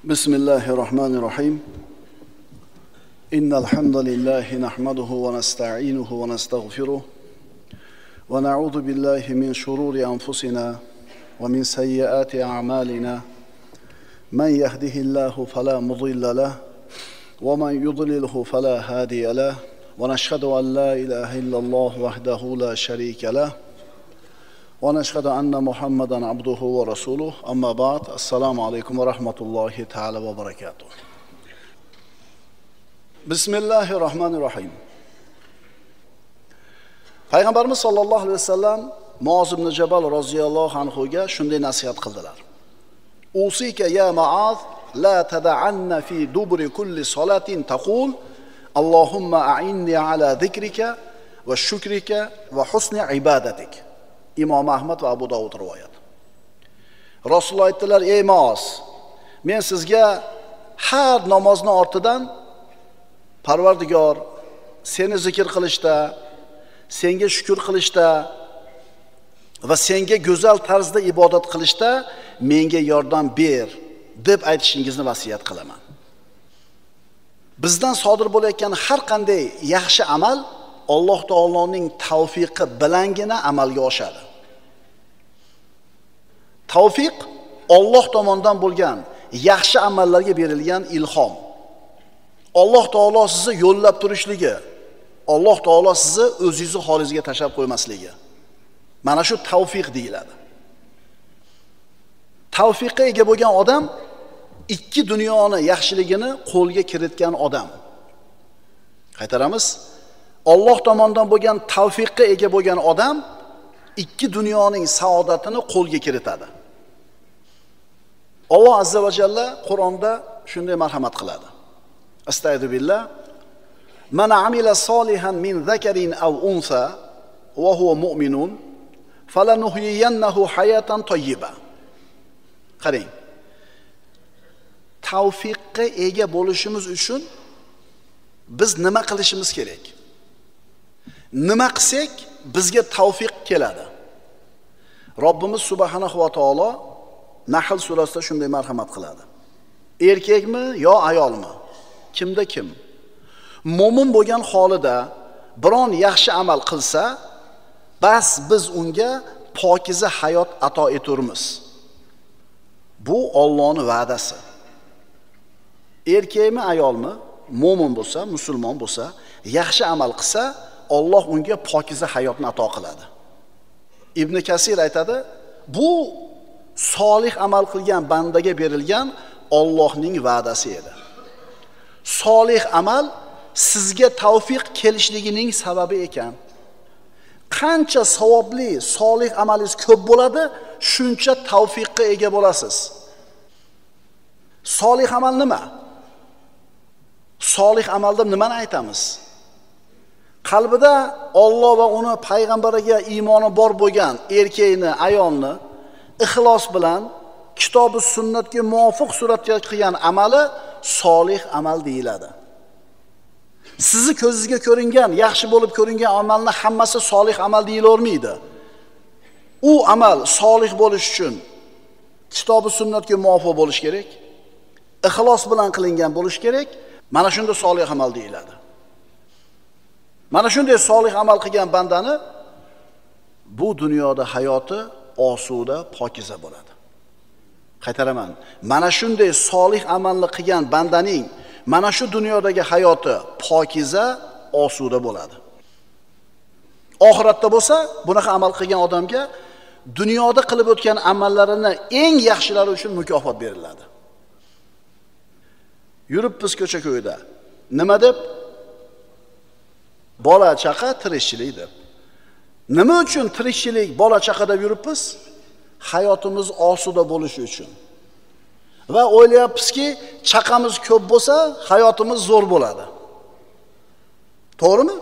بسم الله الرحمن الرحيم. إن الحمد لله نحمده ونستعينه ونستغفره ونعوذ بالله من شرور أنفسنا ومن سيئات أعمالنا. من يهده الله فلا مضل له ومن يضلله فلا هادي له، ونشهد أن لا إله إلا الله وحده لا شريك له ونشهد أن محمدا عبده ورسوله. أما بعد، السلام عليكم ورحمة الله تعالى وبركاته. بسم الله الرحمن الرحيم. Payg'ambarimiz sallallohu alayhi vasallam Muoz ibn Jabal roziyallohu anhuga shunday nasihat qildilar. Usika ya Muoz, la tad'anna fi dubri kulli salatin taqul Allohumma a'inni ala zikrika va shukrika va husni ibadatik. Imom Ahmad va Abu Dovud rivoyat. Rasululloh aytdilar: "Ey Muoz, men sizga har namozni ortidan Parvardigor seni zikr qilishda, senga shukr qilishda va senga go'zal tarzda ibodat qilishda menga yordam ber deb aytishingizni vasiyat qilaman." Bizdan sodir bo'layotgan har qanday yaxshi amal Alloh taoloning tavfiqi bilangina amalga oshadi. Tavfiq Alloh tomonidan bo'lgan yaxshi amallarga berilgan ilhom. Alloh taolo sizni yo'llab turishligi, Alloh taolo sizni o'zingizni holingizga tashlab qo'ymasligi. Mana shu tavfiq deyiladi. Tavfiqqa ega bo'lgan odam ikki dunyoni yaxshiligini qo'lga kiritgan odam. Qaytaramiz. Alloh tomonidan bo'lgan tavfiqqa ega bo'lgan odam ikki dunyoning saodatini qo'lga kiritadi. Alloh azza va jalla Qur'onda shunday marhamat qiladi. Astagfiru billah. Man amila solihan min zakarin aw unsa va huwa mu'minun falanuhyiyannahu hayatan tayyiba. Qarang. Tavfiqqa ega bo'lishimiz uchun biz nima qilishimiz kerak? Nima qilsak bizga tavfiq keladi? Robbimiz subhanahu va taolo Nahl surasida shunday marhamat qiladi. Erkakmi yo ayolmi? Kimda kim mo'min bo'lgan holida biron yaxshi amal qilsa, bas biz unga pokiza hayot ato eturmiz. Bu Allohning va'dasi. Erkakmi ayolmi mo'min bo'lsa, musulmon bo'lsa, yaxshi amal qilsa, Alloh unga pokiza hayotni ato qiladi. Ibn Kasir aytadi, bu solih amal qilgan bandaga berilgan Allohning va'dasi edi. Solih amal sizga tavfiq kelishligining sababi ekan. Qancha savobli solih amalingiz ko'p bo'ladi, shuncha tavfiqqa ega bo'lasiz. Solih amal nima? Solih amal deb nimani aytamiz? Qalbida Alloh va uni payg'ambariga iymoni bor bo'lgan erkakni, ayolni ixlos bilan kitobi sunnatga muvofiq suratda qilgan amali solih amal deyiladi. Sizni ko'zingizga ko'ringan, yaxshi bo'lib ko'ringan amalni hammasi solih amal deyilavermaydi. U amal solih bo'lish uchun kitobi sunnatga muvofiq bo'lish kerak, ixlos bilan qilingan bo'lish kerak. Mana shunda solih amal deyiladi. Mana shunday solih amal qilgan bandani bu dunyoda hayoti osuda, pokiza bo'ladi. Qaytaraman. Mana shunday solih amalni qilgan bandaning mana shu dunyodagi hayoti pokiza, osuda bo'ladi. Oxiratda bo'lsa, bunaqa amal qilgan odamga dunyoda qilib o'tgan amallarini eng yaxshilari uchun mukofot beriladi. Yuribmiz ko'cha-ko'yda. Nima deb? Bola chaqa tirikchilik deb. Nima uchun tirikchilik, bola chaqa deb yuribmiz? Hayotimiz osuda bo'lishi uchun. Va o'ylayapmizki, chaqamiz ko'p bo'lsa, hayotimiz zo'r bo'ladi. To'g'rimi?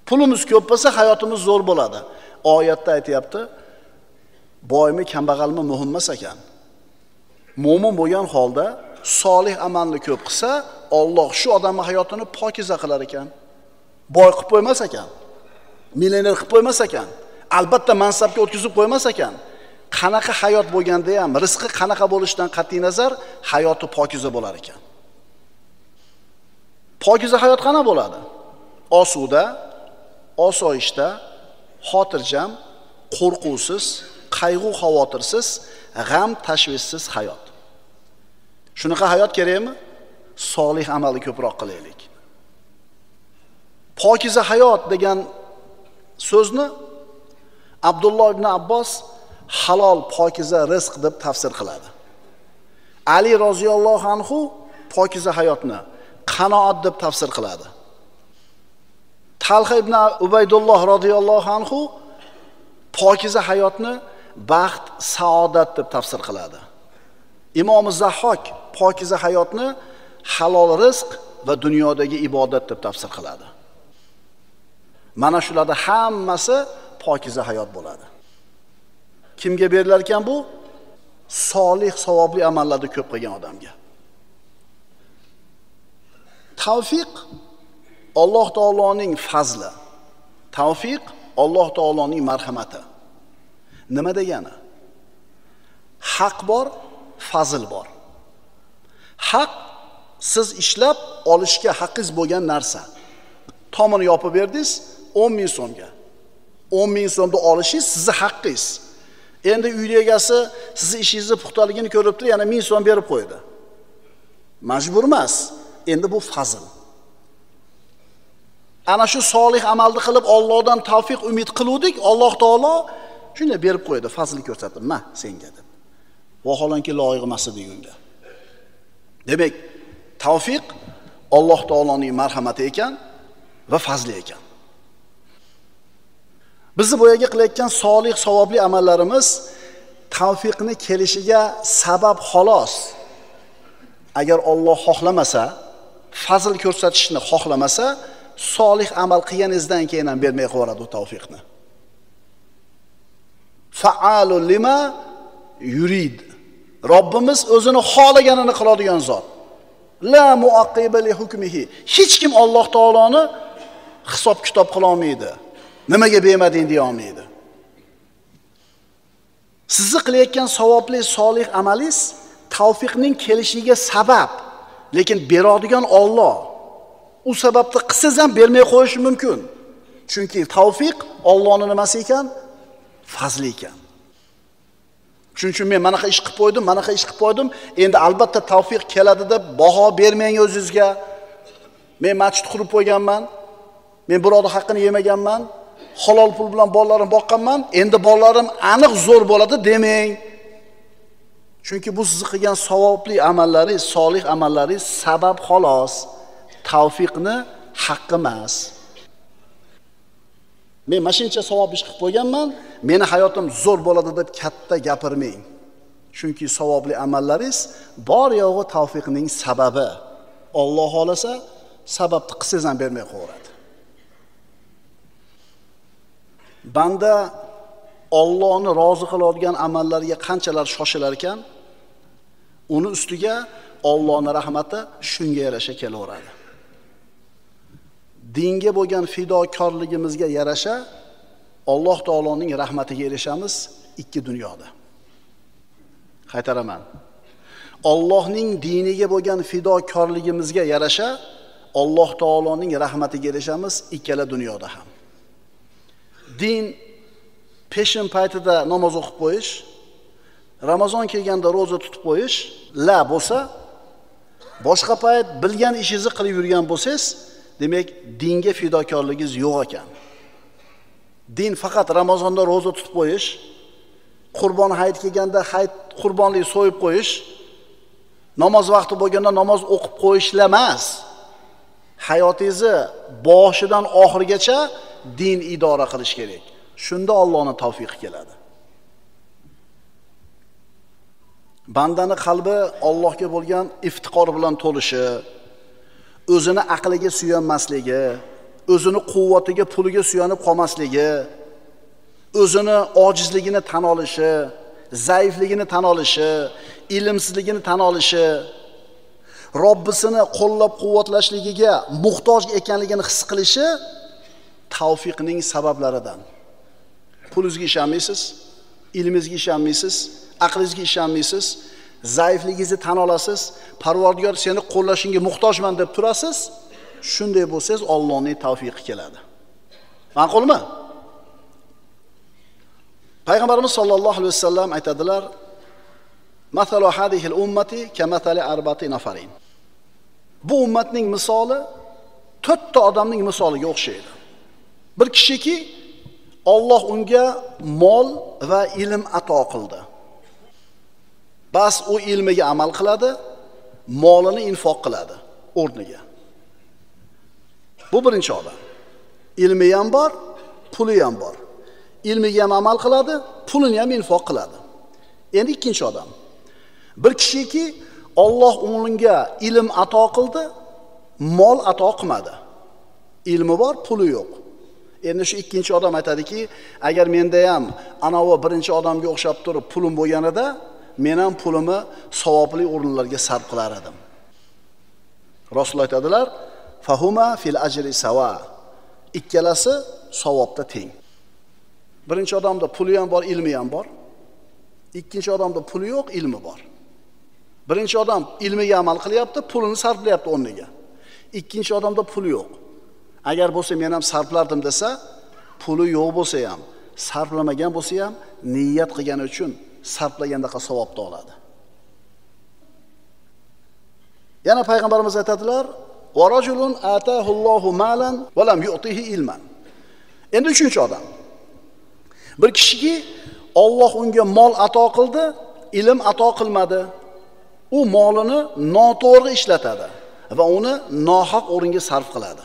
Pulimiz ko'p bo'lsa, hayotimiz zo'r bo'ladi. Oyatda aytayapti, boymi, kambag'almi muhim emas ekan. Mo'min bo'lgan holda solih amalni ko'p qilsa, Alloh shu odamning hayotini pokiza qilar ekan. Boy qilib qo'ymas ekan. Millioner qilib qo'ymas ekan. Albatta mansabga o'tkazib qo'ymas ekan. Qanaqa hayot bo'lganda ham, rizqi qanaqa bo'lishidan qat'iy nazar hayoti pokiza bo'lar ekan. Pokiza hayot qana bo'ladi? Osuda, osoyishta, xotirjam, qo'rquvsiz, qayg'u xavotirsiz, g'am tashvishsiz hayot. Shunaqa hayot kerakmi? Solih amalni ko'proq qilaylik. Pokiza hayot degan so'zni Abdulloh ibn Abbos halol pokiza rizq deb tafsir qiladi. Ali roziyallohu anhu pokiza hayotni qanoat deb tafsir qiladi. Talha ibn Ubaydulloh roziyallohu anhu pokiza hayotni baxt, saodat deb tafsir qiladi. Imom Zahhok pokiza hayotni halol rizq va dunyodagi ibodat deb tafsir qiladi. Mana shularda hammasi pokiza hayot bo'ladi. Kimga berilar ekan bu? Solih, savobli amallarni ko'p qilgan odamga. Tavfiq Alloh taoloning fazli. Tavfiq Alloh taoloning marhamati. Nima degani? Haq bor, fazl bor. Haq siz ishlab olishga haqqingiz bo'lgan narsa. Tomini yopib berdingiz 10 ming so'mga. 10 ming so'mni olishingiz sizni haqqingiz. Endi uyni egasi sizni ishingizni puxtaligini ko'rib turib yana 1000 so'm berib qo'ydi. Majbur emas. Endi bu fazl. Ana shu solih amalni qilib Allohdan tavfiq umid qiluvdik, Alloh taolo shunday berib qo'ydi, fazl ko'rsatdi, "Ma senga" deb. Vaholanki loyiq emas edi unga. Demak, tavfiq Alloh taoloning marhamati ekan va fazli ekan. Bizni bu yerga qilayotgan solih, savobli amallarimiz tavfiqni kelishiga sabab xolos. Agar Alloh xohlamasa, fazl ko'rsatishni xohlamasa, solih amal qilganingizdan keyin ham bermay qo'yadi u tavfiqni. Fa'alu lima yurid. Robbimiz o'zini xohlaganini qiladigan zot. La muaqqiba li hukmihi. Hech kim Alloh taoloni hisob kitob qila olmaydi. Nimaga bermading deya olmaydi. Sizni qilayotgan savobli solih amalingiz tavfiqning kelishiga sabab, lekin beradigan Alloh. U sababni qilsangiz ham bermay qo'yishi mumkin. Chunki tavfiq Allohning nimasi ekan? Fazli ekan. Shuning uchun men manaqa ish qilib qo'ydim, manaqa ish qilib qo'ydim, endi albatta tavfiq keladi deb baho bermang o'zingizga. Men masjid qurib qo'yganman, men birovning haqqini yemaganman, halol pul bilan bolalarim boqqanman, endi bolalarim aniq zo'r bo'ladi demang. Chunki bu siz qilgan savobli amallaringiz, solih amallaringiz sabab xolos. Tavfiqni haqqi emas. Men mashincha savob ish qilib qo'yganman, meni hayotim zo'r bo'ladi deb katta gapirmang. Chunki savobli amallaringiz bor yo'g'i tavfiqning sababi. Alloh xolasa sababni qilsangiz ham bermay qo'yadi. Banda Allohni rozi qiladigan amallarga qanchalar shoshilar ekan, uni ustiga Allohning rahmati shunga yarasha kelaveradi. Dinga bo'lgan fidokorligimizga yarasha Alloh taoloning rahmatiga erishamiz ikki dunyoda. Qaytaraman. Allohning diniga bo'lgan fidokorligimizga yarasha Alloh taoloning rahmatiga erishamiz ikkala dunyoda ham. Din peshin paytida namoz o'qib qo'yish, Ramazon kelganda roza tutib qo'yish la bo'lsa, boshqa payt bilgan ishingizni qilib yurgan bo'lsangiz, demak dinga fidokorligingiz yo'q ekan. Din faqat Ramazonda roza tutib qo'yish, Qurbon hayit kelganda hayit qurbonlik so'yib qo'yish, namoz vaqti bo'lganda namoz o'qib qo'yishlar emas. Hayotingizni boshidan oxirigacha din idora qilish kerak. Shunda Allohning tavfiqi keladi. Bandani qalbi Allohga bo'lgan iftiqor bilan to'lishi, o'zini aqliga suyanmasligi, o'zini quvvatiga, puliga suyanib qolmasligi, o'zini ojizligini tan olishi, zaifligini tan olishi, ilmsizligini tan olishi, Robbisini qo'llab-quvvatlashligiga muhtoj ekanligini his qilishi tavfiqning sabablaridan. Pulingizga ishonmaysiz, Ilmingizga ishonmaysiz, aqlingizga ishonmaysiz, zaifligingizni tan olasiz, Parvardigor seni qo'llashingga muhtojman deb turasiz. Shunday bo'lsangiz Allohning tavfiqi keladi. Ma'qulmi? Payg'ambarimiz sollallohu alayhi vasallam aytadilar: "Masalu hadihil ummati kamathali arba'ati nafarin." Bu ummatning misoli to'rtta odamning misoliga o'xshaydi. Bir kishiki Alloh unga mol va ilm ato qildi. Bas u ilmiga amal qiladi, molini infoq qiladi o'rniga. Bu birinchi odam. Ilmi ham bor, puli ham bor. Ilmiga ham amal qiladi, pulini ham infoq qiladi. Endi ikkinchi odam. Bir kishiki Alloh unga ilm ato qildi, mol ato qilmadi. Ilmi bor, puli yo'q. Endi shu ikkinchi odam aytadiki, agar menda ham anavi birinchi odamga o'xshab turib pulim bo'lganida, men ham pulimni savobli o'rinlarga sarf qilar edim. Rasul aytadilar: "Fahuma fil ajri sawa." Ikkalasi savobda teng. Birinchi odamda puli ham bor, ilmi ham bor. Ikkinchi odamda puli yo'q, ilmi bor. Birinchi odam ilmiga amal qilyapti, pulini sarflayapti o'rniga. Ikkinchi odamda puli yo'q. Agar bo'lsa men ham sarflardim desa, puli yo'q bo'lsa ham, sarflamagan bo'lsa ham niyat qilgani uchun sarflagandaqa savobni oladi. Yana payg'ambarimiz aytadilar: "Va rajulun atahullohu malan va lam yu'tihi ilman." Endi uchinchi odam. Bir kishiki Alloh unga mol ato qildi, ilm ato qilmadi. U molini noto'g'ri ishlatadi va uni nohaq o'ringa sarf qiladi.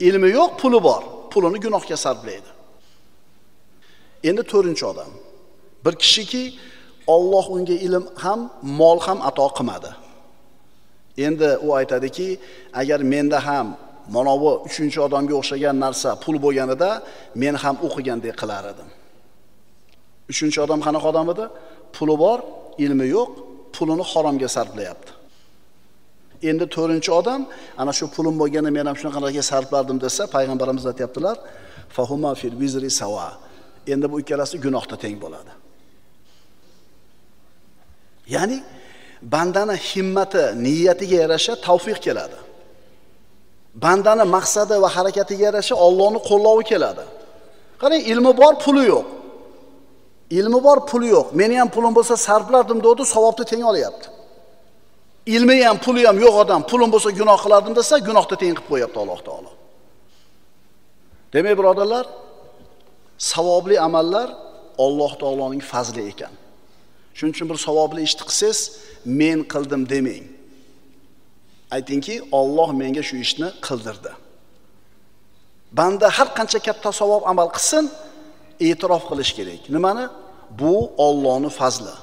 Ilmi yo'q, puli bor, pulini gunohga sarflaydi. Endi to'rtinchi odam. Bir kishiki Alloh unga ilm ham, mol ham ato qilmadi. Endi u aytadiki, agar menda ham mana bu uchinchi odamga o'xshagan narsa pul bo'lganida, men ham o'qigandek qilar edim. Uchinchi odam qanaqa odam edi? Puli bor, ilmi yo'q, pulini haromga sarflayapti. Endi to'rtinchi odam ana shu pulim bo'lganda men ham shunaqaga sarflardim desa, payg'ambarimiz aytayaptilar: "Fahuma fil vizri sawa." Endi bu ikkalasi gunohda teng bo'ladi. Ya'ni bandani himmati, niyatiga yarasha tavfiq keladi. Bandani maqsadi va harakatiga yarasha Allohning qo'llovi keladi. Qarang, ilmi bor, puli yo'q. Ilmi bor, puli yo'q. Meni ham pulim bo'lsa sarflardim dedi, savobni teng olyapti. Ilmi ham, puli ham yo'q odam, pulim bo'lsa gunoh qilardim desa, gunohda teng qilib qo'yapti Alloh taolo. Demak, birodarlar, savobli amallar Alloh taoloning fazli ekan. Shuning uchun bir savobli ishni qilsangiz, men qildim demang. Aytingki, Alloh menga shu ishni qildirdi. Banda har qancha katta savob amal qilsin, e'tirof qilish kerak. Nimani? Bu Allohning fazli.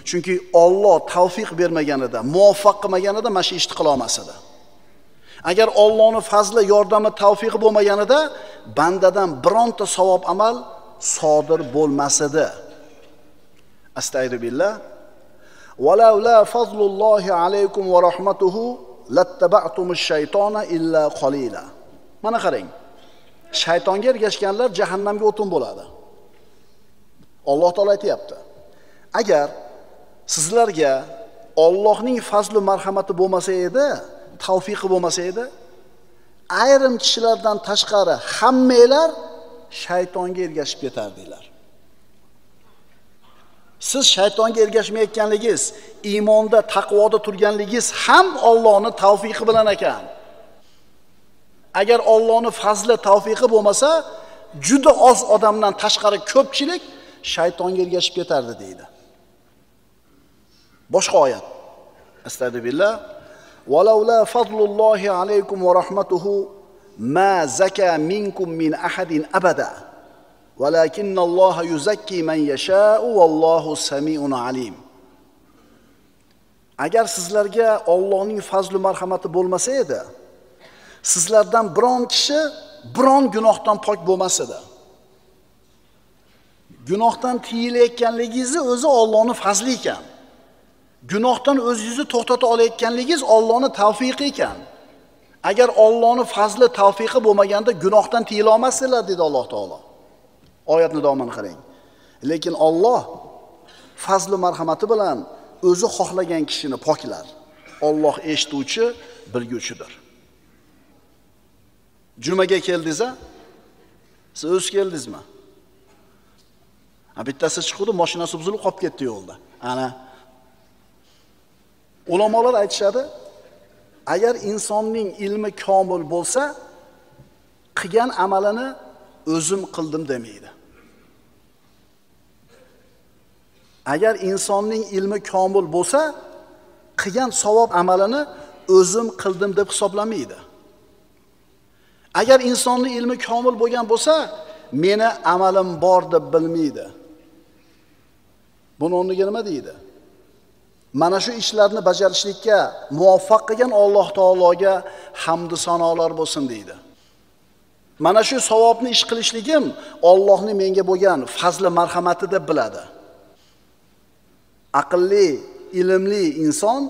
Chunki Alloh tavfiq bermaganida, muvaffaq qilmaganida mana shu ishni qila olmas edi. Agar Allohning fazli, yordami, tavfiqi bo'lmaganida bandadan bironta savob amal sodir bo'lmas edi. Astagfiru billah. Walaula fazlullohi alaykum va rahmatuhu lattaba'tumush shaytona illa qalila. Mana qarang. Shaytonga ergashganlar jahannamga o'tin bo'ladi. Alloh taolo aytayapti. Agar sizlarga Allohning fazli marhamati bo'lmasa edi, tavfiqi bo'lmasa edi, ayrim kishilardan tashqari hammanglar shaytonga ergashib ketardinglar. Siz shaytonga ergashmayotganligingiz, iymonda, taqvoda turganligingiz ham Allohning tavfiqi bilan ekan. Agar Allohning fazli, tavfiqi bo'lmasa, juda oz odamdan tashqari ko'pchilik shaytonga ergashib ketardi deydi. Boshqa oyat. Astagfirullah. Walaula fazlullohi alaykum va rahmatuhu ma zaka minkum min ahadin abada. Walakinnalloha yuzakki man yasha'u vallohu samiun alim. Agar sizlarga Allohning fazli marhamati bo'lmasa edi, sizlardan biron kishi biron gunohdan pok bo'lmas edi. Gunohdan tiyilayotganligingizni o'zi Allohning fazli ekan. Gunohdan o'zingizni to'xtata olayotganligingiz Allohning tavfiqi ekan. Agar Allohning fazli, tavfiqi bo'lmaganda gunohdan tiyila olmasdilar dedi Alloh taolo. Oyatni davomini qarang. Lekin Alloh fazli marhamati bilan o'zi xohlagan kishini poklar. Alloh eshituvchi, bilguvchidir. Jumaga keldingiz-a? Siz o'z keldingizmi? Ha, bittasi chiqdi, mashinasi buzilib qolib ketdi yo'lda. Ana ulamolar aytishadi, agar insonning ilmi komil bo'lsa, qilgan amalini o'zim qildim demaydi. Agar insonning ilmi komil bo'lsa, qilgan savob amalini o'zim qildim deb hisoblamaydi. Agar insonning ilmi komil bo'lgan bo'lsa, meni amalim bor deb bilmaydi. Buni o'rniga nima deydi? Mana shu ishlarni bajarishlikka muvaffaq qilgan Alloh taologa hamd sanolar bo'lsin deydi. Mana shu savobni ish qilishligim Allohning menga bo'lgan fazli marhamati deb biladi. Aqlli, ilmli inson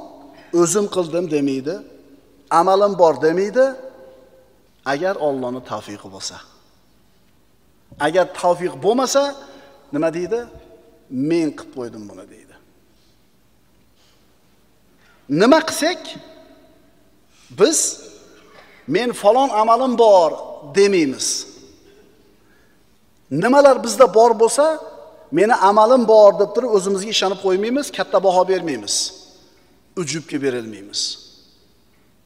o'zim qildim demaydi, amalim bor demaydi, agar Allohning tavfiqi bo'lsa. Agar tavfiq bo'lmasa, nima deydi? Men qilib qo'ydim buni deydi. Nima qilsak, biz men falon amalim bor demaymiz. Nimalar bizda bor bo'lsa, meni amalim bor deb turib o'zimizga ishonib qo'ymaymiz, katta baho bermaymiz. Ujubga berilmaymiz.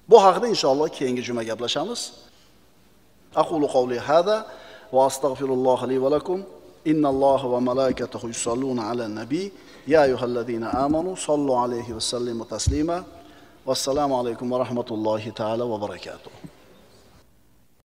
Bu haqida inshaalloh keyingi juma gaplashamiz. Aqulu qawli hada va astagfirulloh li va lakum. Innalloha va malaikatahu yusalluna alan nabiy ya ayyuhallazina amanu sallu alayhi va sallimu taslima. Vassalomu alaykum va rahmatullohi taala va barakatuh.